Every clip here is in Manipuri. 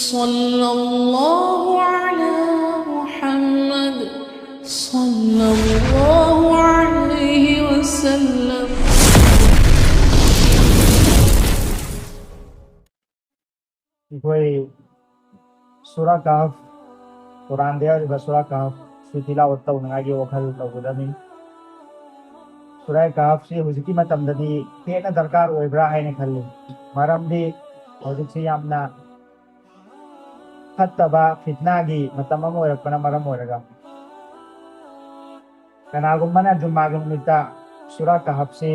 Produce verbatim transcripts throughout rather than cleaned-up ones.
صلى الله على محمد، صلى الله عليه وسلم. ꯑꯩꯈꯣꯏ ꯁꯨꯔꯥ ꯀꯍꯐ, ꯀꯨꯔꯥꯟꯗ ꯌꯥꯎꯔꯤꯕ ꯁꯨꯔꯥ ꯀꯍꯐ ꯁꯤ ꯇꯤꯂꯥꯋꯠ ꯇꯧꯅꯉꯥꯏꯒꯤ ꯋꯥꯈꯜ ꯇꯧꯒꯗꯕꯅꯤ꯫ ꯁꯨꯔꯥ ꯀꯍꯐꯁꯤ ꯍꯧꯖꯤꯛꯀꯤ ꯃꯇꯝꯗꯗꯤ ꯍꯦꯟꯅ ꯗꯔꯀꯥꯔ ꯑꯣꯏꯕ꯭ꯔꯥ ꯍꯥꯏꯅ ꯈꯜꯂꯤ꯫ ꯃꯔꯝꯗꯤ ꯍꯧꯖꯤꯛꯁꯤ ꯌꯥꯝꯅ ꯐꯠꯇꯕ ꯐꯤꯠꯅꯥꯒꯤ ꯃꯇꯝ ꯑꯃ ꯑꯣꯏꯔꯛꯄꯅ ꯃꯔꯝ ꯑꯣꯏꯔꯒ, ꯀꯅꯥꯒꯨꯝꯕꯅ ꯖꯨꯝꯃꯥꯒꯤ ꯅꯨꯃꯤꯠꯇ ꯁꯨꯔꯥ ꯀꯍꯐꯁꯤ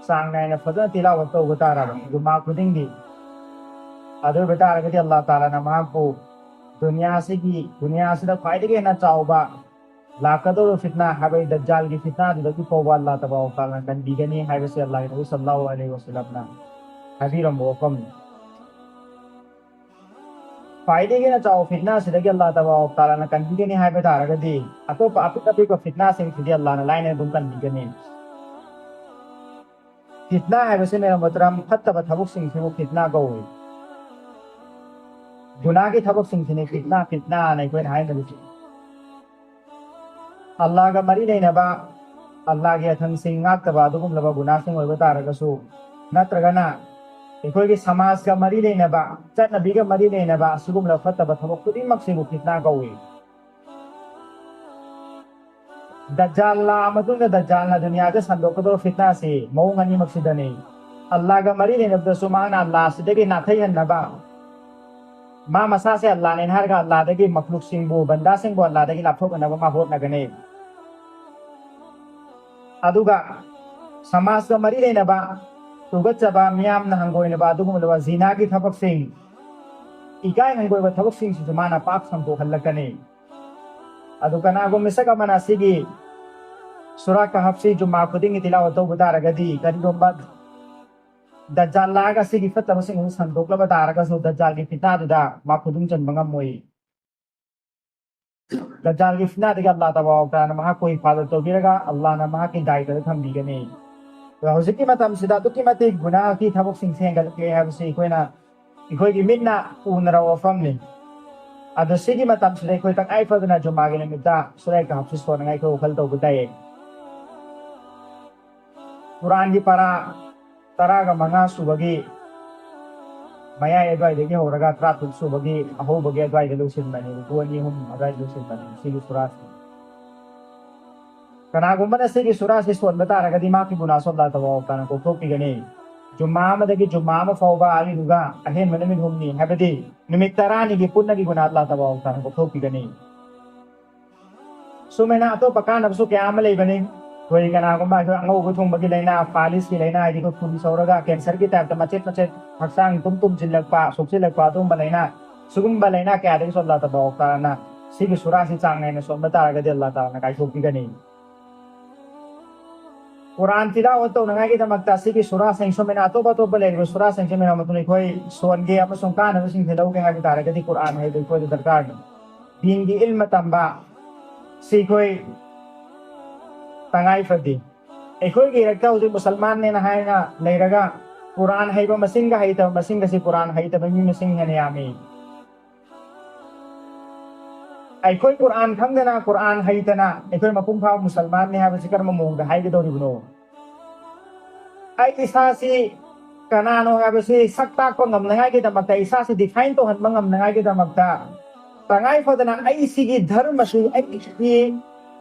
ꯆꯥꯡ ꯅꯥꯏꯅ ꯐꯖꯅ ꯇꯤꯂꯥꯋꯠ ꯇꯧꯕ ꯇꯥꯔꯕ ꯖꯨꯝꯃꯥ ꯈꯨꯗꯤꯡꯒꯤ, ꯑꯗꯨ ꯑꯣꯏꯕ ꯇꯥꯔꯒꯗꯤ ꯑꯜꯂꯥꯍ ꯇꯥꯂꯥꯅ ꯃꯍꯥꯛꯄꯨ ꯗꯨꯅꯤꯌꯥꯁꯤꯒꯤ, ꯗꯨꯅꯤꯌꯥꯁꯤꯗ ꯈ꯭ꯋꯥꯏꯗꯒꯤ ꯍꯦꯟꯅ ꯆꯥꯎꯕ ꯂꯥꯛꯀꯗꯧꯔꯤꯕ ꯐꯤꯠꯅꯥ ꯍꯥꯏꯕꯗꯤ ꯗꯖꯥꯜꯒꯤ ꯐꯤꯠꯅꯥꯗꯨꯗꯒꯤ ꯐꯥꯎꯕ ꯑꯜꯂꯥꯍ ꯇꯕꯥꯔꯛ ꯇꯥꯂꯥꯅ ꯀꯟꯕꯤꯒꯅꯤ ꯍꯥꯏꯕꯁꯤ ꯑꯜꯂꯥꯍꯒꯤ ꯅꯕꯤ ꯁꯜꯂꯜꯂꯥꯍꯨ ꯑꯂꯩꯍꯤ ꯋꯁꯜꯂꯝꯅ ꯍꯥꯏꯕꯤꯔꯝꯕ ꯋꯥꯐꯝꯅꯤ꯫ ꯈ꯭ꯋꯥꯏꯗꯒꯤ ꯍꯦꯟꯅ ꯆꯥꯎꯕ ꯐꯤꯠꯅꯥꯁꯤꯗꯒꯤ ꯑꯜꯂꯥꯍ ꯇꯕꯥꯔꯛ ꯇꯥꯂꯥꯅ ꯀꯟꯕꯤꯒꯅꯤ ꯍꯥꯏꯕ ꯇꯥꯔꯒꯗꯤ, ꯑꯇꯣꯞꯄ ꯑꯄꯤꯛ ꯑꯄꯤꯛꯄ ꯐꯤꯠꯅꯥꯁꯤꯡꯁꯤꯗꯤ ꯑꯜꯂꯥꯍꯅ ꯂꯥꯏꯅ ꯑꯗꯨꯝ ꯀꯟꯕꯤꯒꯅꯤ꯫ ꯐꯤꯠꯅꯥ ꯍꯥꯏꯕꯁꯤ ꯃꯦꯔꯝ ꯃꯣꯍꯇꯔꯝ ꯐꯠꯇꯕ ꯊꯕꯛꯁꯤꯡꯁꯤꯕꯨ ꯐꯤꯠꯅꯥ ꯀꯧꯏ꯫ ꯒꯨꯅꯥꯒꯤ ꯊꯕꯛꯁꯤꯡꯁꯤꯅꯤ ꯐꯤꯠꯅꯥ, ꯐꯤꯠꯅꯥ ꯍꯥꯏꯅ ꯑꯩꯈꯣꯏꯅ ꯍꯥꯏꯅꯔꯤꯁꯤ꯫ ꯑꯜꯂꯥꯍꯒ ꯃꯔꯤ ꯂꯩꯅꯕ, ꯑꯜꯂꯥꯍꯒꯤ ꯑꯊꯪꯁꯤꯡ ꯉꯥꯛꯇꯕ ꯑꯗꯨꯒꯨꯝꯂꯕ ꯒꯨꯅꯥꯁꯤꯡ ꯑꯣꯏꯕ ꯇꯥꯔꯒꯁꯨ, ꯅꯠꯇ꯭ꯔꯒꯅ ꯑꯩꯈꯣꯏꯒꯤ ꯁꯃꯥꯖꯒ ꯃꯔꯤ ꯂꯩꯅꯕ, ꯆꯠꯅꯕꯤꯒ ꯃꯔꯤ ꯂꯩꯅꯕ ꯑꯁꯤꯒꯨꯝꯂꯕ ꯐꯠꯇꯕ ꯊꯕꯛ ꯈꯨꯗꯤꯡꯃꯛꯁꯤꯕꯨ ꯐꯤꯠꯅꯥ ꯀꯧꯏ꯫ ꯗꯖꯥꯜ ꯂꯥꯛꯑ ꯃꯇꯨꯡꯗ ꯗꯖꯥꯜꯅ ꯗꯨꯅꯤꯌꯥꯗ ꯁꯟꯗꯣꯛꯀꯗꯧꯕ ꯐꯤꯠꯅꯥꯁꯤ ꯃꯑꯣꯡ ꯑꯅꯤꯃꯛꯁꯤꯗꯅꯤ꯫ ꯑꯜꯂꯥꯍꯒ ꯃꯔꯤ ꯂꯩꯅꯕꯗꯁꯨ ꯃꯥꯅ ꯑꯜꯂꯥꯍꯁꯤꯗꯒꯤ ꯅꯥꯊꯩꯍꯟꯅꯕ, ꯃꯥ ꯃꯁꯥꯁꯦ ꯑꯜꯂꯥꯍꯅꯦꯅ ꯍꯥꯏꯔꯒ ꯑꯜꯂꯥꯍꯗꯒꯤ ꯃꯈꯂꯨꯛꯁꯤꯡꯕꯨ, ꯕꯟꯗꯥꯁꯤꯡꯕꯨ ꯑꯜꯂꯥꯍꯗꯒꯤ ꯂꯥꯞꯊꯣꯛꯅꯅꯕ ꯃꯥ ꯍꯣꯠꯅꯒꯅꯤ꯫ ꯑꯗꯨꯒ ꯁꯃꯥꯖꯀ ꯃꯔꯤ ꯂꯩꯅꯕ, ꯇꯨꯒꯠꯆꯕ, ꯃꯤꯌꯥꯝꯅ ꯍꯪꯒꯣꯏꯅꯕ ꯑꯗꯨꯒꯨꯝꯂꯕ ꯖꯤꯅꯥꯒꯤ ꯊꯕꯛꯁꯤꯡ, ꯏꯀꯥꯏ ꯍꯪꯒꯣꯏꯕ ꯊꯕꯛꯁꯤꯡꯁꯤꯁꯨ ꯃꯥꯅ ꯄꯥꯛ ꯁꯟꯗꯣꯛꯍꯜꯂꯛꯀꯅꯤ꯫ ꯑꯗꯨ ꯀꯅꯥꯒꯨꯝꯕ ꯃꯤꯁꯛ ꯑꯃꯅ ꯑꯁꯤꯒꯤ ꯁꯨꯔꯥ ꯀꯍꯐꯁꯤ ꯖꯨꯝꯃꯥ ꯈꯨꯗꯤꯡꯒꯤ ꯇꯤꯂꯥꯋꯠ ꯇꯧꯕ ꯇꯥꯔꯒꯗꯤ, ꯀꯔꯤꯒꯨꯝꯕ ꯗꯖꯥꯜ ꯂꯥꯛꯑꯒ ꯑꯁꯤꯒꯤ ꯐꯠꯇꯕꯁꯤꯡ ꯑꯗꯨ ꯁꯟꯗꯣꯛꯂꯕ ꯇꯥꯔꯒꯁꯨ, ꯗꯖꯥꯜꯒꯤ ꯐꯤꯠꯅꯥꯗꯨꯗ ꯃꯥ ꯈꯨꯗꯨꯡ ꯆꯟꯕ ꯉꯝꯃꯣꯏ꯫ ꯗꯖꯥꯜꯒꯤ ꯐꯤꯠꯅꯥꯗꯒꯤ ꯑꯜꯂꯥꯍ ꯇꯕꯥꯔꯛ ꯇꯥꯂꯥꯅ ꯃꯍꯥꯛꯄꯨ ꯍꯤꯐꯥꯖꯠ ꯇꯧꯕꯤꯔꯒ, ꯑꯜꯂꯥꯍꯅ ꯃꯍꯥꯛꯀꯤ ꯗꯥꯏꯇꯗ ꯊꯝꯕꯤꯒꯅꯤ꯫ ꯑꯗꯣ ꯍꯧꯖꯤꯛꯀꯤ ꯃꯇꯝꯁꯤꯗ ꯑꯗꯨꯛꯀꯤ ꯃꯇꯤꯛ ꯒꯨꯅꯥꯒꯤ ꯊꯕꯛꯁꯤꯡꯁꯦ ꯍꯦꯟꯒꯠꯂꯛꯂꯦ ꯍꯥꯏꯕꯁꯤ ꯑꯩꯈꯣꯏꯅ ꯑꯩꯈꯣꯏꯒꯤ ꯃꯤꯠꯅ ꯎꯅꯔꯕ ꯋꯥꯐꯝꯅꯤ꯫ ꯑꯗꯣ ꯁꯤꯒꯤ ꯃꯇꯝꯁꯤꯗ ꯑꯩꯈꯣꯏ ꯇꯉꯥꯏ ꯐꯗꯅ ꯖꯨꯃꯥꯒꯤ ꯅꯨꯃꯤꯠꯇ ꯁꯨꯔꯥꯏ ꯀꯍꯐꯁꯤ ꯁꯣꯟꯅꯉꯥꯏ ꯑꯩꯈꯣꯏ ꯋꯥꯈꯜ ꯇꯧꯕ ꯇꯥꯏꯌꯦ꯫ ꯀꯨꯔꯥꯟꯒꯤ ꯄꯔꯥ ꯇꯔꯥꯒ ꯃꯉꯥ ꯁꯨꯕꯒꯤ ꯃꯌꯥꯏ ꯑꯗꯨꯋꯥꯏꯗꯒꯤ ꯍꯧꯔꯒ ꯇꯔꯥꯇꯔꯨꯛ ꯁꯨꯕꯒꯤ ꯑꯍꯧꯕꯒꯤ ꯑꯗꯨꯋꯥꯏꯗ ꯂꯣꯏꯁꯤꯟꯕꯅꯤ, ꯄꯨꯡ ꯑꯅꯤ ꯑꯍꯨꯝ ꯑꯗꯨꯋꯥꯏꯗ ꯂꯣꯏꯁꯤꯟꯕꯅꯤ ꯁꯤꯒꯤ ꯁꯨꯔꯥꯁꯤ꯫ ꯀꯅꯥꯒꯨꯝꯕꯅ ꯁꯤꯒꯤ ꯁꯨꯔꯥꯁꯤ ꯁꯣꯟꯕ ꯇꯥꯔꯒꯗꯤ ꯃꯥꯒꯤ ꯒꯨꯅꯥꯁꯨ ꯑꯜꯂꯥꯍ ꯇꯕꯥꯔꯛ ꯇꯥꯂꯥꯅ ꯀꯣꯛꯊꯣꯛꯄꯤꯒꯅꯤ꯫ ꯖꯨꯝꯃꯥ ꯑꯃꯗꯒꯤ ꯖꯨꯝꯃꯥ ꯑꯃ ꯐꯥꯎꯕ, ꯑꯗꯨꯗꯨꯒ ꯑꯍꯦꯟꯕ ꯅꯨꯃꯤꯠ ꯍꯨꯝꯅꯤ, ꯍꯥꯏꯕꯗꯤ ꯅꯨꯃꯤꯠ ꯇꯔꯥꯅꯤꯒꯤ ꯄꯨꯟꯅꯒꯤ ꯒꯨꯅꯥ ꯑꯜꯂꯥꯍ ꯇꯕꯥꯔꯛ ꯇꯥꯂꯥꯅ ꯀꯣꯛꯊꯣꯛꯄꯤꯒꯅꯤ꯫ ꯁꯨꯃꯥꯏꯅ ꯑꯇꯣꯞꯄ ꯀꯥꯟꯅꯕꯁꯨ ꯀꯌꯥ ꯑꯃ ꯂꯩꯕꯅꯤ꯫ ꯑꯩꯈꯣꯏ ꯀꯅꯥꯒꯨꯝꯕ ꯑꯩꯈꯣꯏ ꯑꯉꯧꯕ ꯊꯨꯡꯕꯒꯤ ꯂꯥꯏꯅꯥ, ꯄꯥꯂꯤꯁꯀꯤ ꯂꯥꯏꯅꯥ, ꯍꯥꯏꯗꯤ ꯑꯩꯈꯣꯏ ꯐꯨꯔꯤ ꯁꯧꯔꯒ ꯀꯦꯟꯁꯔꯒꯤ ꯇꯥꯏꯞꯇ ꯃꯆꯦꯠ ꯃꯆꯦꯠ ꯍꯛꯆꯥꯡ ꯄꯨꯝ ꯇꯨꯝꯁꯤꯜꯂꯛꯄ, ꯁꯣꯛꯆꯤꯜꯂꯛꯄ, ꯑꯗꯨꯒꯨꯝꯕ ꯂꯥꯏꯅꯥ, ꯁꯤꯒꯨꯝꯕ ꯂꯥꯏꯅꯥ ꯀꯌꯥꯗꯒꯤꯁꯨ ꯑꯜꯂꯥꯍ ꯇꯕꯥꯔꯛ ꯇꯥꯂꯥꯅ ꯁꯤꯒꯤ ꯁꯨꯔꯥꯁꯤ ꯆꯥꯡ ꯅꯥꯏꯅ ꯁꯣꯟꯕ ꯇꯥꯔꯒꯗꯤ ꯑꯜꯂꯥꯍ ꯇꯥꯂꯥꯅ ꯀꯥꯏꯊꯣꯛꯄꯤꯒꯅꯤ꯫ ꯀꯨꯔꯥꯟ ꯇꯤꯂꯥꯋꯠ ꯇꯧꯅꯉꯥꯏꯒꯤꯗꯃꯛꯇ ꯁꯤꯒꯤ ꯁꯨꯔꯥꯁꯤꯡ, ꯁꯨꯃꯥꯏꯅ ꯑꯇꯣꯞ ꯑꯇꯣꯞꯄ ꯂꯩꯔꯤꯕ ꯁꯨꯔꯥꯁꯤꯡꯁꯤ ꯃꯌꯥꯝ ꯑꯗꯨꯅ ꯑꯩꯈꯣꯏ ꯁꯣꯟꯒꯦ ꯑꯃꯁꯨꯡ ꯀꯥꯟꯅꯕꯁꯤꯡꯁꯦ ꯂꯧꯒꯦ ꯍꯥꯏꯕ ꯇꯥꯔꯒꯗꯤ ꯀꯨꯔꯥꯟ ꯍꯥꯏꯕ ꯑꯩꯈꯣꯏꯗ ꯗꯔꯀꯥꯔꯅꯤ꯫ ꯗꯤꯟꯒꯤ ꯏꯜꯃ ꯇꯝꯕ ꯁꯤ ꯑꯩꯈꯣꯏ ꯇꯉꯥꯏ ꯐꯗꯦ꯫ ꯑꯩꯈꯣꯏꯒꯤ ꯏꯔꯛꯇ ꯍꯧꯖꯤꯛ ꯃꯨꯁꯜꯃꯥꯟꯅꯦꯅ ꯍꯥꯏꯅ ꯂꯩꯔꯒ ꯀꯨꯔꯥꯟ ꯍꯩꯕ ꯃꯁꯤꯡꯒ ꯍꯩꯇꯕ ꯃꯁꯤꯡꯒꯁꯤ ꯀꯨꯔꯥꯟ ꯍꯩꯇꯕ ꯃꯤ ꯃꯁꯤꯡ ꯍꯦꯟꯅ ꯌꯥꯝꯃꯤ꯫ ꯑꯩꯈꯣꯏ ꯀꯨꯔꯥꯟ ꯈꯪꯗꯅ, ꯀꯨꯔꯥꯟ ꯍꯩꯇꯅ ꯑꯩꯈꯣꯏ ꯃꯄꯨꯡ ꯐꯥꯕ ꯃꯨꯁꯜꯃꯥꯟꯅꯤ ꯍꯥꯏꯕꯁꯤ ꯀꯔꯝꯕ ꯃꯑꯣꯡꯗ ꯍꯥꯏꯒꯗꯧꯔꯤꯕꯅꯣ? ꯑꯩ ꯏꯁꯥꯁꯤ ꯀꯅꯥꯅꯣ ꯍꯥꯏꯕꯁꯤ ꯁꯛ ꯇꯥꯛꯄ ꯉꯝꯅꯉꯥꯏꯒꯤꯗꯃꯛꯇ, ꯏꯁꯥꯁꯤ define ꯇꯧꯍꯟꯕ ꯉꯝꯅꯉꯥꯏꯒꯤꯗꯃꯛꯇ, ꯇꯉꯥꯏ ꯐꯗꯅ ꯑꯩ ꯁꯤꯒꯤ ꯙꯔꯃꯁꯤ, ꯑꯩꯒꯤ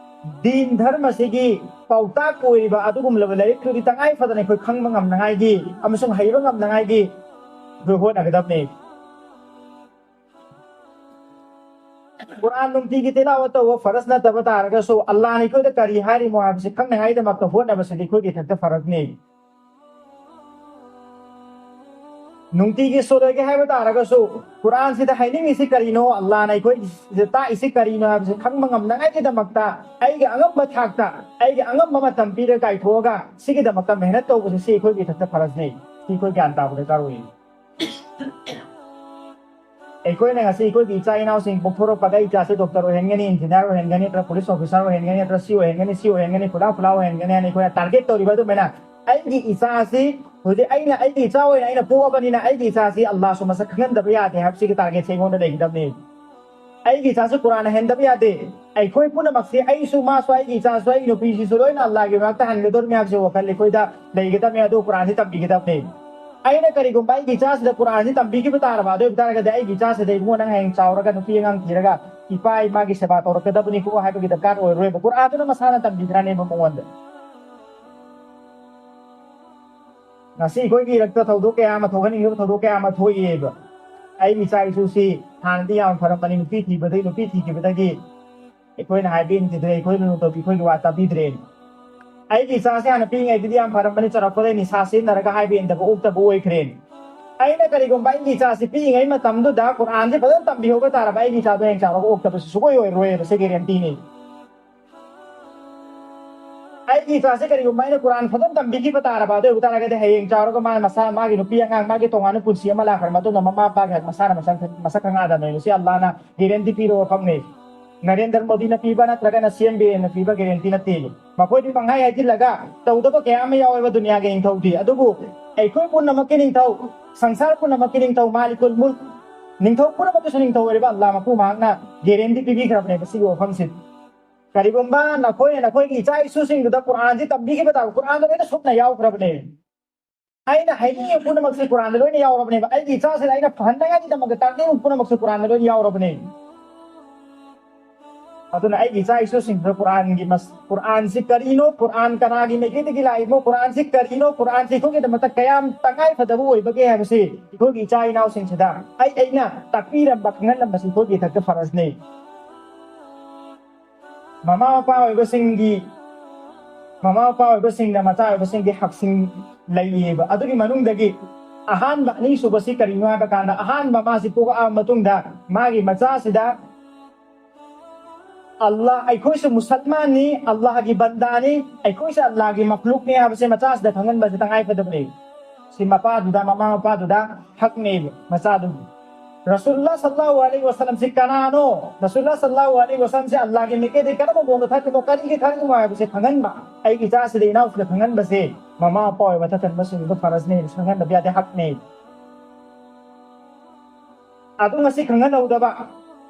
ꯗꯤꯟ ꯙꯔꯃꯁꯤꯒꯤ ꯄꯥꯎꯇꯥꯛ ꯑꯣꯏꯔꯤꯕ ꯑꯗꯨꯒꯨꯝꯂꯕ ꯂꯥꯏꯔꯤꯛꯇꯨꯗꯤ ꯇꯉꯥꯏ ꯐꯗꯅ ꯑꯩꯈꯣꯏ ꯈꯪꯕ ꯉꯝꯅꯉꯥꯏꯒꯤ ꯑꯃꯁꯨꯡ ꯍꯩꯕ ꯉꯝꯅꯉꯥꯏꯒꯤ ꯑꯩꯈꯣꯏ ꯍꯣꯠꯅꯒꯗꯕꯅꯤ꯫ ꯀꯨꯔꯥꯟ ꯅꯨꯡꯇꯤꯒꯤ ꯇꯤꯂꯥꯋꯠ ꯇꯧꯕ ꯐꯔꯖ ꯅꯠꯇꯕ ꯇꯥꯔꯒꯁꯨ, ꯑꯜꯂꯥꯍꯅ ꯑꯩꯈꯣꯏꯗ ꯀꯔꯤ ꯍꯥꯏꯔꯤꯃꯣ ꯍꯥꯏꯕꯁꯤ ꯈꯪꯅꯉꯥꯏꯗꯃꯛꯇ ꯍꯣꯠꯅꯕꯁꯤꯗꯤ ꯑꯩꯈꯣꯏꯒꯤ ꯏꯊꯛꯇ ꯐꯔꯖꯅꯤ꯫ ꯅꯨꯡꯇꯤꯒꯤ ꯁꯣꯂꯣꯏꯒꯦ ꯍꯥꯏꯕ ꯇꯥꯔꯒꯁꯨ, ꯀꯨꯔꯥꯟꯁꯤꯗ ꯍꯥꯏꯅꯤꯡꯉꯤꯁꯤ ꯀꯔꯤꯅꯣ, ꯑꯜꯂꯥꯍꯅ ꯑꯩꯈꯣꯏꯁꯤꯗ ꯇꯥꯛꯏꯁꯤ ꯀꯔꯤꯅꯣ ꯍꯥꯏꯕꯁꯤ ꯈꯪꯕ ꯉꯝꯅꯉꯥꯏꯒꯤꯗꯃꯛꯇ ꯑꯩꯒꯤ ꯑꯉꯝꯕ ꯊꯥꯛꯇ, ꯑꯩꯒꯤ ꯑꯉꯝꯕ ꯃꯇꯝ ꯄꯤꯔꯒ ꯀꯥꯏꯊꯣꯛꯑꯒ ꯁꯤꯒꯤꯗꯃꯛꯇ ꯃꯦꯍꯅꯠ ꯇꯧꯕꯁꯤ, ꯁꯤ ꯑꯩꯈꯣꯏꯒꯤ ꯏꯊꯛꯇ ꯐꯔꯖꯅꯤ꯫ ꯁꯤ ꯑꯩꯈꯣꯏ ꯒ꯭ꯌꯥꯟ ꯇꯥꯕ ꯗꯔꯀꯥꯔ ꯑꯣꯏ꯫ ꯑꯩꯈꯣꯏꯅ ꯉꯁꯤ ꯑꯩꯈꯣꯏꯒꯤ ꯏꯆꯥ ꯏꯅꯥꯎꯁꯤꯡ ꯄꯣꯛꯊꯣꯔꯛꯄꯗ, "ꯑꯩ ꯏꯆꯥꯁꯦ ꯗꯣꯛꯇꯔ ꯑꯣꯏꯍꯟꯒꯅꯤ, ꯏꯟꯖꯤꯅꯤꯌꯥꯔ ꯑꯣꯏꯍꯟꯒꯅꯤ, ꯅꯠꯇ꯭ꯔ ꯄꯨꯂꯤꯁ ꯑꯣꯐꯤꯁꯥꯔ ꯑꯣꯏꯍꯟꯒꯅꯤ, ꯅꯠꯇ꯭ꯔ ꯁꯤ ꯑꯣꯏꯍꯟꯒꯅꯤ, ꯁꯤ ꯑꯣꯏꯍꯟꯒꯅꯤ, ꯐꯨꯂꯥ ꯐꯨꯂꯥ ꯑꯣꯏꯍꯟꯒꯅꯤ" ꯍꯥꯏꯅ ꯑꯩꯈꯣꯏꯅ ꯇꯥꯔꯒꯦꯠ ꯇꯧꯔꯤꯕ ꯑꯗꯨꯃꯥꯏꯅ ꯑꯩꯒꯤ ꯏꯆꯥꯁꯤ ꯍꯧꯖꯤꯛ ꯑꯩꯅ ꯑꯩꯒꯤ ꯏꯆꯥ ꯑꯣꯏꯅ ꯑꯩꯅ ꯄꯣꯛꯑꯕꯅꯤꯅ ꯑꯩꯒꯤ ꯏꯆꯥꯁꯤ ꯑꯜꯂꯥꯍꯁꯨ ꯃꯁꯛ ꯈꯪꯍꯟꯗꯕ ꯌꯥꯗꯦ ꯍꯥꯏꯕꯁꯤꯒꯤ ꯇꯥꯔꯒꯦꯠꯁꯦ ꯑꯩꯉꯣꯟꯗ ꯂꯩꯒꯗꯕꯅꯤ꯫ ꯑꯩꯒꯤ ꯏꯆꯥꯁꯤ ꯀꯨꯔꯥꯟ ꯍꯩꯍꯟꯗꯕ ꯌꯥꯗꯦ꯫ ꯑꯩꯈꯣꯏ ꯄꯨꯝꯅꯃꯛꯁꯤ, ꯑꯩꯁꯨ, ꯃꯥꯁꯨ, ꯑꯩꯒꯤ ꯏꯆꯥꯁꯨ, ꯑꯩꯒꯤ ꯅꯨꯄꯤꯁꯤꯁꯨ ꯂꯣꯏꯅ ꯑꯜꯂꯥꯍꯒꯤ ꯃꯅꯥꯛꯇ ꯍꯟꯒꯗꯧꯔꯤꯕꯅꯤ ꯍꯥꯏꯕꯁꯤ ꯋꯥꯈꯜ ꯑꯩꯈꯣꯏꯗ ꯂꯩꯒꯗꯕꯅꯤ꯫ ꯑꯗꯨ ꯀꯨꯔꯥꯟꯁꯤ ꯇꯝꯕꯤꯒꯗꯕꯅꯤ꯫ ꯑꯩꯅ ꯀꯔꯤꯒꯨꯝꯕ ꯑꯩꯒꯤ ꯏꯆꯥꯁꯤꯗ ꯀꯨꯔꯥꯟꯁꯤ ꯇꯝꯕꯤꯈꯤꯕ ꯇꯥꯔꯕ, ꯑꯗꯨ ꯑꯣꯏꯕ ꯇꯥꯔꯒꯗꯤ ꯑꯩꯒꯤ ꯏꯆꯥꯁꯤꯗ, "ꯏꯕꯨꯡꯉꯣ, ꯅꯪ ꯍꯌꯦꯡ ꯆꯥꯎꯔꯒ ꯅꯨꯄꯤ ꯑꯉꯥꯡ ꯊꯤꯔꯒ ꯏꯄꯥ ꯏꯃꯥꯒꯤ ꯁꯦꯕꯥ ꯇꯧꯔꯛꯀꯗꯕꯅꯤꯀꯣ" ꯍꯥꯏꯕꯒꯤ ꯗꯔꯀꯥꯔ ꯑꯣꯏꯔꯣꯏꯕ꯫ ꯀꯨꯔꯥꯟꯗꯨꯅ ꯃꯁꯥꯅ ꯇꯝꯕꯤꯈ꯭ꯔꯅꯦꯕ ꯃꯉꯣꯟꯗ꯫ ꯉꯁꯤ ꯑꯩꯈꯣꯏꯒꯤ ꯏꯔꯛꯇ ꯊꯧꯗꯣꯛ ꯀꯌꯥ ꯑꯃ ꯊꯣꯛꯍꯟꯅꯤꯡꯗꯕ ꯊꯧꯗꯣꯛ ꯀꯌꯥ ꯑꯃ ꯊꯣꯛꯏꯑꯕ꯫ ꯑꯩꯒꯤ ꯏꯆꯥ ꯏꯁꯨꯁꯤ ꯍꯥꯟꯅꯗꯤ ꯌꯥꯝ ꯐꯔꯝꯕꯅꯤ, ꯅꯨꯄꯤ ꯊꯤꯕꯗꯒꯤ, ꯅꯨꯄꯤ ꯊꯤꯈꯤꯕꯗꯒꯤ ꯑꯩꯈꯣꯏꯅ ꯍꯥꯏꯕ ꯏꯟꯈꯤꯗ꯭ꯔꯦ, ꯑꯩꯈꯣꯏ ꯂꯨꯅ ꯇꯧꯕꯤ, ꯑꯩꯈꯣꯏꯒꯤ ꯋꯥ ꯇꯥꯕꯤꯗ꯭ꯔꯦ꯫ ꯑꯩꯒꯤ ꯏꯆꯥꯁꯤ ꯍꯥꯟꯅ ꯄꯤꯛꯏꯉꯩꯗꯗꯤ ꯌꯥꯝ ꯐꯔꯝꯕꯅꯤ, ꯆꯥꯎꯔꯛꯄꯗ ꯅꯤꯁꯥ ꯁꯤꯖꯤꯟꯅꯔꯒ ꯍꯥꯏꯕ ꯏꯟꯗꯕ, ꯑꯣꯛꯇꯕ ꯑꯣꯏꯈ꯭ꯔꯦ꯫ ꯑꯩꯅ ꯀꯔꯤꯒꯨꯝꯕ ꯑꯩꯒꯤ ꯏꯆꯥꯁꯤ ꯄꯤꯛꯏꯉꯩ ꯃꯇꯝꯗꯨꯗ ꯀꯨꯔꯥꯟꯁꯤ ꯐꯖꯅ ꯇꯝꯕꯤꯍꯧꯕ ꯇꯥꯔꯕ, ꯑꯩꯒꯤ ꯏꯆꯥꯗꯣ ꯍꯌꯦꯡ ꯆꯥꯎꯔꯒ ꯑꯣꯛꯇꯕꯁꯤ ꯁꯨꯡꯑꯣꯏ ꯑꯣꯏꯔꯣꯏꯕ, ꯁꯤ ꯒꯦꯔꯦꯟꯇꯤꯅꯤ꯫ ꯑꯩꯒꯤ ꯏꯆꯥꯁꯦ ꯀꯔꯤꯒꯨꯝꯕ ꯑꯩꯅ ꯀꯨꯔꯥꯟ ꯐꯖꯅ ꯇꯝꯕꯤꯈꯤꯕ ꯇꯥꯔꯕ, ꯑꯗꯨ ꯑꯣꯏꯕ ꯇꯥꯔꯒꯗꯤ ꯍꯌꯦꯡ ꯆꯥꯎꯔꯒ ꯃꯥꯅ ꯃꯁꯥ, ꯃꯥꯒꯤ ꯅꯨꯄꯤ ꯑꯉꯥꯡ, ꯃꯥꯒꯤ ꯇꯣꯉꯥꯟꯕ ꯄꯨꯟꯁꯤ ꯑꯃ ꯂꯥꯛꯈ꯭ꯔ ꯃꯇꯨꯡꯗ ꯃꯃꯥ ꯃꯄꯥꯒꯤ ꯃꯁꯥꯅ ꯃꯁꯛ, ꯃꯁꯛ ꯈꯪꯉꯛꯑꯗꯕꯅꯦ꯫ ꯃꯁꯤ ꯑꯜꯂꯥꯅ ꯒꯦꯔꯦꯟꯇꯤ ꯄꯤꯔꯕ ꯋꯥꯐꯝꯅꯤ꯫ ꯅꯔꯦꯟꯗ꯭ꯔ ꯃꯣꯗꯤꯅ ꯄꯤꯕ ꯅꯠꯇ꯭ꯔꯒꯅ ꯁꯤ ꯑꯦꯝ ꯕꯤ ꯑꯦꯟꯅ ꯄꯤꯕ ꯒꯦꯔꯦꯟꯇꯤ ꯅꯠꯇꯦ꯫ ꯃꯈꯣꯏꯗꯤ ꯄꯪꯍꯥꯏ ꯍꯥꯏꯖꯤꯜꯂꯒ ꯇꯧꯗꯕ ꯀꯌꯥ ꯑꯃ ꯌꯥꯎꯋꯦꯕ ꯗꯨꯅꯤꯌꯥꯒꯤ ꯅꯤꯡꯊꯧꯗꯤ꯫ ꯑꯗꯨꯕꯨ ꯑꯩꯈꯣꯏ ꯄꯨꯝꯅꯃꯛꯀꯤ ꯅꯤꯡꯊꯧ, ꯁꯪꯁꯥꯔ ꯄꯨꯝꯅꯃꯛꯀꯤ ꯅꯤꯡꯊꯧ ꯃꯥꯂꯤꯀꯨꯜ ꯃꯨꯜꯛ, ꯅꯤꯡꯊꯧ ꯄꯨꯝꯅꯃꯛꯀꯤꯁꯨ ꯅꯤꯡꯊꯧ ꯑꯣꯏꯔꯤꯕ ꯑꯜꯂꯥ ꯃꯄꯨ ꯃꯍꯥꯛꯅ ꯒꯦꯔꯦꯟꯇꯤ ꯄꯤꯕꯤꯈ꯭ꯔꯕꯅꯦꯕ ꯁꯤꯒꯤ ꯋꯥꯐꯝꯁꯤ꯫ ꯀꯔꯤꯒꯨꯝꯕ ꯅꯈꯣꯏꯅ ꯅꯈꯣꯏꯒꯤ ꯏꯆꯥ ꯏꯁꯨꯁꯤꯡꯗꯨꯗ ꯀꯨꯔꯥꯟꯁꯤ ꯇꯝꯕꯤꯈꯤꯕ ꯇꯥꯔꯕ, ꯀꯨꯔꯥꯟꯗ ꯂꯣꯏꯅ ꯁꯨꯞꯅ ꯌꯥꯎꯈ꯭ꯔꯕꯅꯦ꯫ ꯑꯩꯅ ꯍꯥꯏꯅꯤꯡꯉꯤꯕ ꯄꯨꯝꯅꯃꯛꯁꯦ ꯀꯨꯔꯥꯟꯗ ꯂꯣꯏꯅ ꯌꯥꯎꯔꯕꯅꯦꯕ꯫ ꯑꯩꯒꯤ ꯏꯆꯥꯁꯤꯗ ꯑꯩꯅ ꯐꯍꯟꯅꯉꯥꯏꯒꯤꯗꯃꯛꯇ ꯇꯥꯛꯅꯤꯡꯕ ꯄꯨꯝꯅꯃꯛꯁꯦ ꯀꯨꯔꯥꯟꯗ ꯂꯣꯏꯅ ꯌꯥꯎꯔꯕꯅꯦ꯫ ꯑꯗꯨꯅ ꯑꯩꯒꯤ ꯏꯆꯥ ꯏꯁꯨꯁꯤꯡꯗꯨꯗ ꯀꯨꯔꯥꯟꯒꯤ ꯃꯁ-, ꯀꯨꯔꯥꯟꯁꯤ ꯀꯔꯤꯅꯣ, ꯀꯨꯔꯥꯟ ꯀꯅꯥꯒꯤ ꯃꯥꯏꯀꯩꯗꯒꯤ ꯂꯥꯛꯏꯕꯅꯣ, ꯀꯨꯔꯥꯟꯁꯤ ꯀꯔꯤꯅꯣ, ꯀꯨꯔꯥꯟꯁꯤ ꯑꯩꯈꯣꯏꯒꯤꯗꯃꯛꯇ ꯀꯌꯥꯝ ꯇꯉꯥꯏ ꯐꯗꯕ ꯑꯣꯏꯕꯒꯦ ꯍꯥꯏꯕꯁꯤ ꯑꯩꯈꯣꯏꯒꯤ ꯏꯆꯥ ꯏꯅꯥꯎꯁꯤꯡꯁꯤꯗ ꯑꯩ, ꯑꯩꯅ ꯇꯥꯛꯄꯤꯔꯝꯕ, ꯈꯪꯍꯜꯂꯝꯕꯁꯤ ꯑꯩꯈꯣꯏꯒꯤ ꯏꯊꯛꯇ ꯐꯔꯖꯅꯤ꯫ ꯃꯃꯥ ꯃꯄꯥ ꯑꯣꯏꯕꯁꯤꯡꯒꯤ, ꯃꯃꯥ ꯃꯄꯥ ꯑꯣꯏꯕꯁꯤꯡꯅ ꯃꯆꯥ ꯑꯣꯏꯕꯁꯤꯡꯒꯤ ꯍꯛꯁꯤꯡ ꯂꯩꯌꯦꯕ꯫ ꯑꯗꯨꯒꯤ ꯃꯅꯨꯡꯗꯒꯤ ꯑꯍꯥꯟꯕ, ꯑꯅꯤꯁꯨꯕꯁꯤ ꯀꯔꯤꯅꯣ ꯍꯥꯏꯕ ꯀꯥꯟꯗ, ꯑꯍꯥꯟꯕ ꯃꯥꯁꯤ ꯄꯣꯛꯂꯛꯑꯕ ꯃꯇꯨꯡꯗ ꯃꯥꯒꯤ ꯃꯆꯥꯁꯤꯗ ꯑꯜꯂꯥ, ꯑꯩꯈꯣꯏꯁꯨ ꯃꯨꯁꯜꯃꯥꯟꯅꯤ, ꯑꯜꯂꯥꯒꯤ ꯕꯟꯗꯥꯅꯤ, ꯑꯩꯈꯣꯏꯁꯨ ꯑꯜꯂꯥꯒꯤ ꯃꯈꯂꯨꯛꯅꯤ ꯍꯥꯏꯕꯁꯦ ꯃꯆꯥꯁꯤꯗ ꯈꯪꯍꯟꯕꯁꯦ ꯇꯉꯥꯏ ꯐꯗꯕꯅꯤ꯫ ꯁꯤ ꯃꯄꯥꯗꯨꯗ, ꯃꯃꯥ ꯃꯄꯥꯗꯨꯗ ꯍꯛꯅꯦꯕ ꯃꯆꯥꯗꯨꯒꯤ꯫ ꯔꯁꯨꯜꯂꯥ ꯁꯜꯂꯥꯍꯨ ꯑꯂꯩꯍꯤ ꯋꯥꯁꯂꯝꯁꯤ ꯀꯅꯥꯅꯣ? ꯔꯁꯨꯜꯂꯥ ꯁꯜꯂꯥꯍꯨ ꯑꯂꯩꯍꯤ ꯋꯥꯁꯂꯝꯁꯤ ꯑꯜꯂꯥꯒꯤ ꯃꯥꯏꯀꯩꯗꯒꯤ ꯀꯔꯝꯕ ꯃꯑꯣꯡꯗ ꯊꯥꯔꯛꯈꯤꯕꯅꯣ, ꯀꯔꯤꯒꯤ ꯊꯥꯔꯛꯈꯤꯕꯅꯣ ꯍꯥꯏꯕꯁꯦ ꯈꯪꯍꯟꯕ, ꯑꯩꯒꯤ ꯏꯆꯥꯁꯤꯗ, ꯏꯅꯥꯎꯁꯤꯗ ꯈꯪꯍꯟꯕꯁꯦ ꯃꯃꯥ ꯃꯄꯥ ꯑꯣꯏꯕ ꯃꯊꯛ ꯊꯪꯕꯁꯤꯡꯗꯨ ꯐꯔꯖꯅꯦ, ꯈꯪꯍꯟꯗꯕ ꯌꯥꯗꯦ, ꯍꯛꯅꯦ꯫ ꯑꯗꯨ ꯉꯁꯤ ꯈꯪꯍꯜꯍꯧꯗꯕ,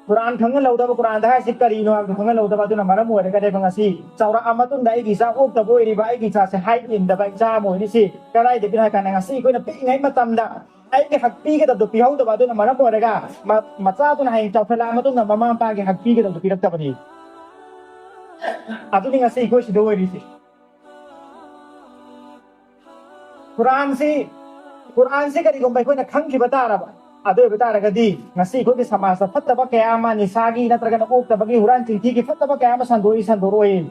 ꯀꯨꯔꯥꯟ ꯈꯪꯍꯜꯍꯧꯗꯕ, ꯀꯨꯔꯥꯟꯗ ꯍꯥꯏꯔꯤꯁꯤ ꯀꯔꯤꯅꯣ ꯍꯥꯏꯕꯗꯨ ꯈꯪꯍꯜꯍꯧꯗꯕ, ꯑꯗꯨꯅ ꯃꯔꯝ ꯑꯣꯏꯔꯒꯅꯦꯕ ꯉꯁꯤ ꯆꯥꯎꯔꯛꯑ ꯃꯇꯨꯡꯗ ꯑꯩꯒꯤ ꯏꯆꯥ ꯑꯣꯛꯇꯕ ꯑꯣꯏꯔꯤꯕ, ꯑꯩꯒꯤ ꯏꯆꯥꯁꯦ ꯍꯥꯏꯠ ꯏꯟꯗꯕ ꯏꯆꯥ ꯑꯃ ꯑꯣꯏꯔꯤꯁꯤ꯫ ꯀꯗꯥꯏꯗꯒꯤꯅꯣ ꯍꯥꯏ ꯀꯥꯟꯗ ꯉꯁꯤ ꯑꯩꯈꯣꯏꯅ ꯄꯤꯛꯏꯉꯩ ꯃꯇꯝꯗ ꯑꯩꯒꯤ ꯍꯛ ꯄꯤꯒꯗꯕꯗꯣ ꯄꯤꯍꯧꯗꯕ ꯑꯗꯨꯅ ꯃꯔꯝ ꯑꯣꯏꯔꯒ ꯃ-, ꯃꯆꯥꯗꯨꯅ ꯍꯌꯦꯡ ꯆꯥꯎꯈꯠꯂꯛꯑ ꯃꯇꯨꯡꯗ ꯃꯃꯥ ꯃꯄꯥꯒꯤ ꯍꯛ ꯄꯤꯒꯗꯕꯗꯣ ꯄꯤꯔꯛꯇꯕꯅꯤ꯫ ꯑꯗꯨꯅꯤ ꯉꯁꯤ ꯑꯩꯈꯣꯏ ꯁꯤꯗ ꯑꯣꯏꯔꯤꯁꯦ꯫ ꯀꯨꯔꯥꯟꯁꯤ, ꯀꯨꯔꯥꯟꯁꯤ ꯀꯔꯤꯒꯨꯝꯕ ꯑꯩꯈꯣꯏꯅ ꯈꯪꯈꯤꯕ ꯇꯥꯔꯕ, ꯑꯗꯨ ꯑꯣꯏꯕ ꯇꯥꯔꯒꯗꯤ ꯉꯁꯤ ꯑꯩꯈꯣꯏꯒꯤ ꯁꯃꯥꯖꯇ ꯐꯠꯇꯕ ꯀꯌꯥ ꯑꯃ, ꯅꯤꯁꯥꯒꯤ ꯅꯠꯇ꯭ꯔꯒꯅ ꯑꯣꯛꯇꯕꯒꯤ, ꯍꯨꯔꯥꯟ ꯆꯤꯟꯊꯤꯒꯤ ꯐꯠꯇꯕ ꯀꯌꯥ ꯑꯃ ꯁꯟꯗꯣꯛꯏ, ꯁꯟꯗꯣꯔꯛꯑꯣꯏ꯫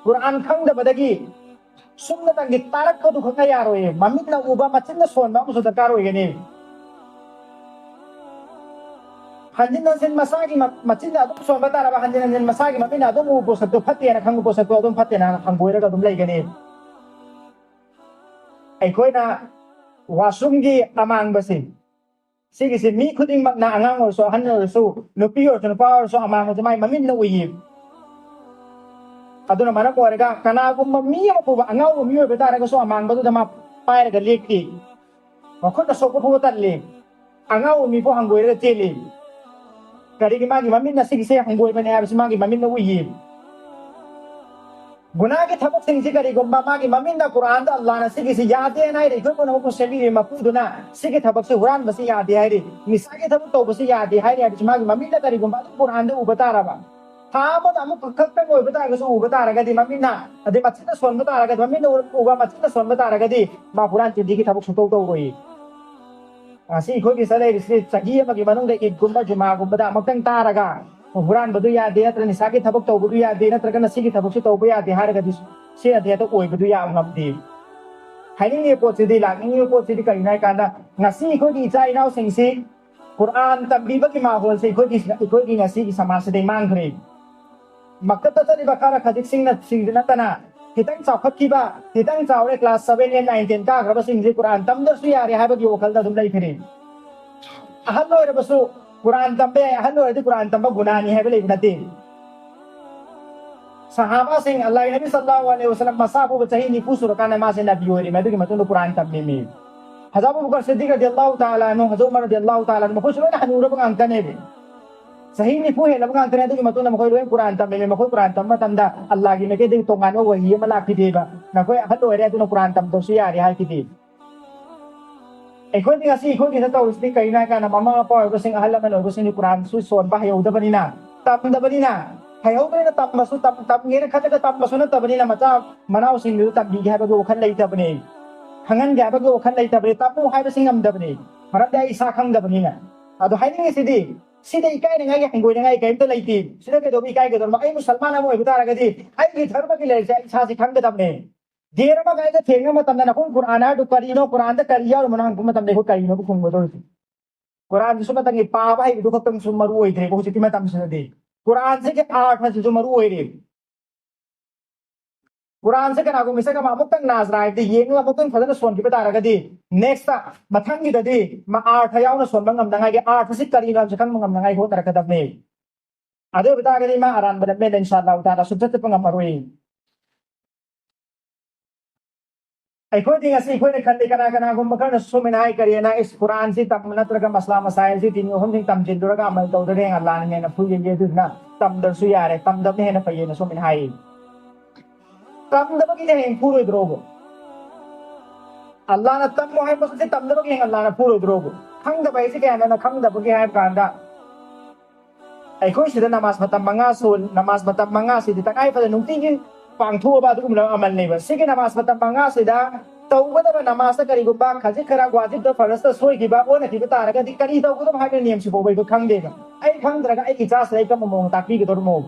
ꯀꯨꯔꯥꯟ ꯈꯪꯗꯕꯗꯒꯤ ꯁꯨꯝꯅꯇꯪꯒꯤ ꯇꯥꯔꯛꯄꯗꯨ ꯈꯛꯅ ꯌꯥꯔꯣꯏꯌꯦ, ꯃꯃꯤꯠꯅ ꯎꯕ, ꯃꯆꯤꯟꯅ ꯁꯣꯟꯕ ꯑꯃꯁꯨ ꯗꯔꯀꯥꯔ ꯑꯣꯏꯒꯅꯤ꯫ ꯍꯟꯖꯤꯟ ꯍꯟꯖꯤꯟ ꯃꯁꯥꯒꯤ ꯃ-, ꯃꯆꯤꯟꯅ ꯑꯗꯨꯝ ꯁꯣꯟꯕ ꯇꯥꯔꯕ, ꯍꯟꯖꯤꯟ ꯍꯟꯖꯤꯟ ꯃꯁꯥꯒꯤ ꯃꯃꯤꯠꯅ ꯑꯗꯨꯝ ꯎꯕ ꯄꯣꯠꯁꯛꯇꯨ ꯐꯠꯇꯦꯅ ꯈꯪꯕ ꯄꯣꯠꯁꯛꯇꯨ ꯑꯗꯨꯝ ꯐꯠꯇꯦꯅ ꯍꯪꯒꯣꯏꯔꯒ ꯑꯗꯨꯝ ꯂꯩꯒꯅꯤ꯫ ꯑꯩꯈꯣꯏꯅ ꯋꯥꯁꯔꯨꯝꯒꯤ ꯑꯃꯥꯡꯕꯁꯤ, ꯁꯤꯒꯤꯁꯤ ꯃꯤ ꯈꯨꯗꯤꯡꯃꯛꯅ, ꯑꯉꯥꯡ ꯑꯣꯏꯔꯁꯨ, ꯑꯍꯟ ꯑꯣꯏꯔꯁꯨ, ꯅꯨꯄꯤ ꯑꯣꯏꯔꯁꯨ, ꯅꯨꯄꯥ ꯑꯣꯏꯔꯁꯨ, ꯑꯃꯥꯡꯕꯁꯤ ꯃꯥꯒꯤ ꯃꯃꯤꯠꯅ ꯎꯏꯌꯦ꯫ ꯑꯗꯨꯅ ꯃꯔꯝ ꯑꯣꯏꯔꯒ ꯀꯅꯥꯒꯨꯝꯕ ꯃꯤ ꯑꯃ ꯄꯨꯕ ꯑꯉꯥꯎꯕ ꯃꯤ ꯑꯣꯏꯕ ꯇꯥꯔꯒꯁꯨ ꯑꯃꯥꯡꯕꯗꯨꯗ ꯃꯥ ꯄꯥꯏꯔꯒ ꯂꯦꯞꯄꯤ꯫ ꯃꯈꯨꯠꯅ ꯁꯣꯛꯄ ꯐꯥꯎꯕ ꯇꯜꯂꯤ꯫ ꯑꯉꯥꯎꯕ ꯃꯤꯕꯨ ꯍꯪꯒꯣꯏꯔꯒ ꯆꯦꯜꯂꯤ꯫ ꯀꯔꯤꯒꯤ? ꯃꯥꯒꯤ ꯃꯃꯤꯠꯅ ꯁꯤꯒꯤꯁꯦ ꯍꯪꯒꯣꯏꯕꯅꯦ ꯍꯥꯏꯕꯁꯤ ꯃꯥꯒꯤ ꯃꯃꯤꯠꯅ ꯎꯏꯌꯦ꯫ ꯒꯨꯅꯥꯒꯤ ꯊꯕꯛꯁꯤꯡꯁꯤ ꯀꯔꯤꯒꯨꯝꯕ ꯃꯥꯒꯤ ꯃꯃꯤꯠꯅ ꯀꯨꯔꯥꯟꯗ ꯑꯜꯂꯥꯍꯅ ꯁꯤꯒꯤꯁꯤ ꯌꯥꯗꯦꯅ ꯍꯥꯏꯔꯦ, ꯑꯩꯈꯣꯏ ꯄꯨꯝꯅꯃꯛꯄꯨ ꯁꯦꯝꯕꯤꯔꯤꯕ ꯃꯄꯨꯗꯨꯅ ꯁꯤꯒꯤ ꯊꯕꯛꯁꯤ ꯍꯨꯔꯥꯟꯕꯁꯤ ꯌꯥꯗꯦ ꯍꯥꯏꯔꯦ, ꯅꯤꯁꯥꯒꯤ ꯊꯕꯛ ꯇꯧꯕꯁꯤ ꯌꯥꯗꯦ ꯍꯥꯏꯔꯦ ꯍꯥꯏꯕꯁꯤ ꯃꯥꯒꯤ ꯃꯃꯤꯠꯅ ꯀꯔꯤꯒꯨꯝꯕ ꯑꯗꯨꯝ ꯀꯨꯔꯥꯟꯗ ꯎꯕ ꯇꯥꯔꯕ, ꯊꯥ ꯑꯃꯗ ꯑꯃꯨꯛ ꯈꯛꯇꯪ ꯑꯣꯏꯕ ꯇꯥꯔꯒꯁꯨ ꯎꯕ ꯇꯥꯔꯒꯗꯤ, ꯃꯃꯤꯠꯅ, ꯑꯗꯩ ꯃꯆꯤꯟꯅ ꯁꯣꯟꯕ ꯇꯥꯔꯒꯗꯤ, ꯃꯃꯤꯠꯅ ꯎꯕ ꯃꯆꯤꯟꯅ ꯁꯣꯟꯕ ꯇꯥꯔꯒꯗꯤ ꯃꯥ ꯍꯨꯔꯥꯟ ꯆꯤꯟꯊꯤꯒꯤ ꯊꯕꯛ ꯁꯨꯡꯇꯧ ꯇꯧꯔꯣꯏ꯫ ꯉꯁꯤ ꯑꯩꯈꯣꯏꯒꯤ ꯆꯠꯅꯔꯤꯕꯁꯤ ꯆꯍꯤ ꯑꯃꯒꯤ ꯃꯅꯨꯡꯗ ꯏꯗꯀꯨꯝꯕ ꯖꯨꯃꯥꯒꯨꯝꯕꯗ ꯑꯃꯨꯛꯇꯪ ꯇꯥꯔꯒ ꯍꯨꯔꯥꯟꯕꯗꯨ ꯌꯥꯗꯦ, ꯅꯠꯇ꯭ꯔꯒ ꯅꯤꯁꯥꯒꯤ ꯊꯕꯛ ꯇꯧꯕꯗꯨ ꯌꯥꯗꯦ, ꯅꯠꯇ꯭ꯔꯒꯅ ꯁꯤꯒꯤ ꯊꯕꯛꯁꯤ ꯇꯧꯕ ꯌꯥꯗꯦ ꯍꯥꯏꯔꯒꯗꯤ ꯁꯤꯅꯗꯤ ꯍꯦꯛꯇ ꯑꯣꯏꯕꯗꯨ ꯌꯥꯕ ꯉꯝꯗꯦ꯫ ꯍꯥꯏꯅꯤꯡꯉꯤꯕ ꯄꯣꯠꯁꯤꯗꯤ, ꯂꯥꯛꯅꯤꯡꯉꯤꯕ ꯄꯣꯠꯁꯤꯗꯤ ꯀꯔꯤꯅꯣ ꯍꯥꯏ ꯀꯥꯟꯗ, ꯉꯁꯤ ꯑꯩꯈꯣꯏꯒꯤ ꯏꯆꯥ ꯏꯅꯥꯎꯁꯤꯡꯁꯤ ꯀꯨꯔꯥꯟ ꯇꯝꯕꯤꯕꯒꯤ ꯃꯥꯍꯣꯜꯁꯦ ꯑꯩꯈꯣꯏꯒꯤ, ꯑꯩꯈꯣꯏꯒꯤ ꯉꯁꯤꯒꯤ ꯁꯃꯥꯖꯁꯤꯗꯩ ꯃꯥꯡꯈ꯭ꯔꯦ꯫ ꯃꯛꯇꯕꯇ ꯆꯠꯂꯤꯕ ꯈꯔ ꯈꯖꯤꯛꯁꯤꯡꯅ, ꯁꯤꯡꯗꯨ ꯅꯠꯇꯅ, ꯈꯤꯇꯪ ꯆꯥꯎꯈꯠꯈꯤꯕ, ꯈꯤꯇꯪ ꯆꯥꯎꯔꯦ, class seven, eight, nine, ten ꯀꯥꯈ꯭ꯔꯕꯁꯤꯡꯁꯤ ꯀꯨꯔꯥꯟ ꯇꯝꯗ꯭ꯔꯁꯨ ꯌꯥꯔꯦ ꯍꯥꯏꯕꯒꯤ ꯋꯥꯈꯜꯗ ꯑꯗꯨꯝ ꯂꯩꯈ꯭ꯔꯦ꯫ ꯑꯍꯜ ꯑꯣꯏꯔꯕꯁꯨ ꯀꯨꯔꯥꯟ ꯇꯝꯕ ꯌꯥꯏ, ꯑꯍꯜ ꯑꯣꯏꯔꯗꯤ ꯀꯨꯔꯥꯟ ꯇꯝꯕ ꯒꯨꯅꯥꯅꯤ ꯍꯥꯏꯕ ꯂꯩꯕ ꯅꯠꯇꯦ꯫ ꯁꯍꯥꯕꯥꯁꯤꯡ, ꯑꯜꯂꯥꯍꯒꯤ ꯅꯕꯤ ꯁꯜꯂꯜꯂꯥꯍꯨ ꯑꯂꯩꯍꯤ ꯋꯥꯁꯜꯂꯝ ꯃꯁꯥ ꯐꯥꯎꯕ ꯆꯍꯤ ꯅꯤꯐꯨ ꯁꯨꯔꯀꯥꯟꯗ ꯃꯥꯁꯦ ꯅꯕꯤ ꯑꯣꯏꯔꯤꯃꯤ꯫ ꯑꯗꯨꯒꯤ ꯃꯇꯨꯡꯗ ꯀꯨꯔꯥꯟ ꯇꯝꯃꯤꯃꯤ꯫ ꯍꯖꯔꯠ ꯑꯕꯨ ꯕꯀꯔ ꯁꯤꯗꯤꯛ ꯔꯗꯤꯌꯜꯂꯥꯍꯨ ꯇꯥꯂꯥ ꯑꯟꯍꯨ, ꯍꯖꯔꯠ ꯎꯃꯔ ꯔꯗꯤꯌꯜꯂꯥꯍꯨ ꯇꯥꯂꯥ ꯑꯟꯍꯨ, ꯃꯈꯣꯏꯁꯨ ꯂꯣꯏꯅ ꯍꯅꯨꯔꯕ ꯉꯥꯛꯇꯅꯦꯕ꯫ ꯆꯍꯤ ꯅꯤꯐꯨ ꯍꯦꯜꯂꯕ ꯉꯥꯛꯇꯅꯦ꯫ ꯑꯗꯨꯒꯤ ꯃꯇꯨꯡꯗ ꯃꯈꯣꯏ ꯂꯣꯏꯅ ꯀꯨꯔꯥꯟ ꯇꯝꯃꯤꯃꯤ꯫ ꯃꯈꯣꯏ ꯀꯨꯔꯥꯟ ꯇꯝꯕ ꯃꯇꯝꯗ ꯑꯜꯂꯥꯍꯒꯤ ꯃꯥꯏꯀꯩꯗꯒꯤ ꯇꯣꯉꯥꯟꯕ ꯋꯥꯍꯤ ꯑꯃ ꯂꯥꯛꯈꯤꯗꯦꯕ, "ꯅꯈꯣꯏ ꯑꯍꯜ ꯑꯣꯏꯔꯦ, ꯑꯗꯨꯅ ꯀꯨꯔꯥꯟ ꯇꯝꯗ꯭ꯔꯁꯨ ꯌꯥꯔꯦ" ꯍꯥꯏꯈꯤꯗꯦ꯫ ꯑꯩꯈꯣꯏꯗꯤ ꯉꯁꯤ ꯑꯩꯈꯣꯏꯒꯤꯗ ꯇꯧꯔꯤꯁꯤꯗꯤ ꯀꯔꯤꯅꯣ ꯍꯥꯏ ꯀꯥꯟꯗ, ꯃꯃꯥ ꯃꯄꯥ ꯑꯣꯏꯕꯁꯤꯡ, ꯑꯍꯜ ꯂꯃꯟ ꯑꯣꯏꯕꯁꯤꯡꯗꯤ ꯀꯨꯔꯥꯟꯁꯨ ꯁꯣꯟꯕ ꯍꯩꯍꯧꯗꯕꯅꯤꯅ, ꯇꯝꯗꯕꯅꯤꯅ, ꯍꯩꯍꯧꯗ꯭ꯔꯦꯅ ꯇꯝꯕꯁꯨ ꯇꯝ-, ꯇꯝꯒꯦꯅ ꯈꯜꯂꯒ ꯇꯝꯕꯁꯨ ꯅꯠꯇꯕꯅꯤꯅ, ꯃꯆꯥ ꯃꯅꯥꯎꯁꯤꯡꯗꯨ ꯇꯝꯕꯤꯒꯦ ꯍꯥꯏꯕꯒꯤ ꯋꯥꯈꯜ ꯂꯩꯇꯕꯅꯤ, ꯈꯪꯍꯟꯒꯦ ꯍꯥꯏꯕꯒꯤ ꯋꯥꯈꯜ ꯂꯩꯇꯕꯅꯤ, ꯇꯝꯃꯨ ꯍꯥꯏꯕꯁꯤ ꯉꯝꯗꯕꯅꯤ꯫ ꯃꯔꯝꯗꯤ ꯑꯩ ꯏꯁꯥ ꯈꯪꯗꯕꯅꯤꯅ꯫ ꯑꯗꯣ ꯍꯥꯏꯅꯤꯡꯉꯤꯁꯤꯗꯤ, ꯁꯤꯗ ꯏꯀꯥꯏꯅꯉꯥꯏꯒꯤ, ꯍꯪꯒꯣꯏꯅꯉꯥꯏ ꯀꯔꯤꯝꯇ ꯂꯩꯇꯦ꯫ ꯁꯤꯗ ꯀꯩꯗꯧꯕ ꯏꯀꯥꯏꯒꯗꯧꯔꯤꯅꯣ? ꯑꯩ ꯃꯨꯁꯜꯃꯥꯟ ꯑꯃ ꯑꯣꯏꯕ ꯇꯥꯔꯒꯗꯤ ꯑꯩꯒꯤ ꯙꯔꯃꯒꯤ ꯂꯥꯏꯔꯤꯛꯁꯦ ꯑꯩ ꯏꯁꯥꯁꯤ ꯈꯪꯒꯗꯕꯅꯦ꯫ ꯒꯦꯠ ꯑꯃꯒ ꯑꯩꯒ ꯊꯦꯡꯅꯕ ꯃꯇꯝꯗ, "ꯅꯈꯣꯏ ꯀꯨꯔꯥꯟ ꯍꯥꯏꯗꯨ ꯀꯔꯤꯅꯣ? ꯀꯨꯔꯥꯟꯗ ꯀꯔꯤ ꯌꯥꯎꯔꯤꯕꯅꯣ?" ꯍꯪꯉꯛꯄ ꯃꯇꯝꯗ ꯑꯩꯈꯣꯏ ꯀꯔꯤꯅꯣꯕ ꯈꯨꯝꯒꯗꯧꯔꯤꯁꯦ? ꯀꯨꯔꯥꯟꯁꯤꯁꯨ ꯃꯇꯝꯒꯤ ꯄꯥꯕ ꯍꯩꯕꯗꯨ ꯈꯛꯇꯪꯁꯨ ꯃꯔꯨ ꯑꯣꯏꯗ꯭ꯔꯦꯕ ꯍꯧꯖꯤꯛꯀꯤ ꯃꯇꯝꯁꯤꯗꯗꯤ꯫ ꯀꯨꯔꯥꯟꯁꯤꯒꯤ ꯑꯥꯔꯊꯁꯤꯁꯨ ꯃꯔꯨ ꯑꯣꯏꯔꯦ꯫ ꯀꯨꯔꯥꯟꯁꯦ ꯀꯅꯥꯒꯨꯝꯕ ꯃꯤꯁꯛ ꯑꯃ ꯑꯃꯨꯛꯇꯪ ꯅꯥꯖꯔꯥ ꯍꯥꯏꯕꯗꯤ ꯌꯦꯡꯉꯒ ꯑꯃꯨꯛꯇꯪ ꯐꯖꯅ ꯁꯣꯟꯈꯤꯕ ꯇꯥꯔꯒꯗꯤ, ꯅꯦꯛꯁꯇ, ꯃꯊꯪꯒꯤꯗꯗꯤ ꯃꯥ ꯑꯥꯔꯊ ꯌꯥꯎꯅ ꯁꯣꯟꯕ ꯉꯝꯅꯉꯥꯏꯒꯤ, ꯑꯥꯔꯊꯁꯤ ꯀꯔꯤꯅꯣ ꯍꯥꯏꯕꯁꯤ ꯈꯪꯕ ꯉꯝꯅꯉꯥꯏ ꯍꯣꯠꯅꯔꯛꯀꯗꯕꯅꯤ꯫ ꯑꯗꯨ ꯑꯣꯏꯕ ꯇꯥꯔꯒꯗꯤ ꯃꯥ ꯑꯔꯥꯟꯕ ꯂꯝꯕꯦꯟꯗ ꯏꯟꯁꯥ ꯑꯜꯂꯥꯍꯨ ꯇꯥꯂꯥ ꯁꯨꯡꯆꯠ ꯆꯠꯄ ꯉꯝꯃꯔꯣꯏ꯫ ꯑꯩꯈꯣꯏꯗꯤ ꯉꯁꯤ ꯑꯩꯈꯣꯏꯅ ꯈꯜꯂꯤ, ꯀꯅꯥ ꯀꯅꯥꯒꯨꯝꯕ ꯈꯔꯅ ꯁꯨꯃꯥꯏꯅ ꯍꯥꯏ, "ꯀꯔꯤꯅ ꯏꯁ ꯀꯨꯔꯥꯟꯁꯤ ꯇꯝꯕ ꯅꯠꯇ꯭ꯔꯒ ꯃꯁꯂꯥ ꯃꯁꯥꯏꯜꯁꯤ ꯇꯤꯅꯤ ꯑꯍꯨꯝꯁꯤ ꯇꯝꯁꯤꯜꯂꯨꯔꯒ ꯑꯃꯜ ꯇꯧꯗ꯭ꯔꯒ ꯍꯌꯦꯡ ꯑꯜꯂꯥꯍꯅ ꯍꯦꯟꯅ ꯐꯨꯒꯦ, ꯑꯗꯨꯗꯨꯅ ꯇꯝꯗ꯭ꯔꯁꯨ ꯌꯥꯔꯦ, ꯇꯝꯗꯕꯅ ꯍꯦꯟꯅ ꯐꯩꯌꯦꯅ" ꯁꯨꯃꯥꯏꯅ ꯍꯥꯏ꯫ ꯇꯝꯗꯕꯒꯤꯅꯦ ꯍꯌꯦꯡ ꯐꯨꯔꯣꯏꯗ꯭ꯔꯣꯕ? ꯑꯜꯂꯥꯍꯅ ꯇꯝꯃꯣ ꯍꯥꯏꯕ ꯄꯣꯠꯁꯦ ꯇꯝꯗꯕꯒꯤ ꯍꯌꯦꯡ ꯑꯜꯂꯥꯍꯅ ꯐꯨꯔꯣꯏꯗ꯭ꯔꯣꯕ? ꯈꯪꯗꯕ ꯍꯥꯏꯁꯦ ꯀꯌꯥꯅꯣꯅ ꯈꯪꯗꯕꯒꯤ ꯍꯥꯏꯕ ꯀꯥꯟꯗ, ꯑꯩꯈꯣꯏ ꯁꯤꯗ ꯅꯃꯥꯖ ꯃꯇꯝ ꯃꯉꯥ ꯁꯣꯜ-, ꯅꯃꯥꯖ ꯃꯇꯝ ꯃꯉꯥꯁꯤꯗꯤ ꯇꯉꯥꯏ ꯐꯗꯅ ꯅꯨꯡꯇꯤꯒꯤ ꯄꯥꯡꯊꯣꯛꯑꯕ ꯑꯗꯨꯒꯨꯝꯂꯕ ꯑꯃꯜꯅꯦꯕ꯫ ꯁꯤꯒꯤ ꯅꯃꯥꯖ ꯃꯇꯝ ꯃꯉꯥꯁꯤꯗ ꯇꯧꯒꯗꯕ ꯅꯃꯥꯖꯇ ꯀꯔꯤꯒꯨꯝꯕ ꯈꯖꯤꯛ ꯈꯔ ꯋꯥꯖꯤꯕꯇ ꯐꯔꯖꯇ ꯁꯣꯏꯈꯤꯕ, ꯑꯣꯟꯅꯈꯤꯕ ꯇꯥꯔꯒꯗꯤ ꯀꯔꯤ ꯇꯧꯒꯗꯕ ꯍꯥꯏꯕ ꯅꯤꯌꯝꯁꯤ ꯐꯥꯎꯕ ꯑꯩꯈꯣꯏ ꯈꯪꯗꯦꯕ꯫ ꯑꯩ ꯈꯪꯗ꯭ꯔꯒ ꯑꯩꯒꯤ ꯏꯆꯥꯁꯤꯗ ꯑꯩ ꯀꯔꯝꯕ ꯃꯑꯣꯡ ꯇꯥꯛꯄꯤꯒꯗꯧꯔꯤꯃꯣ?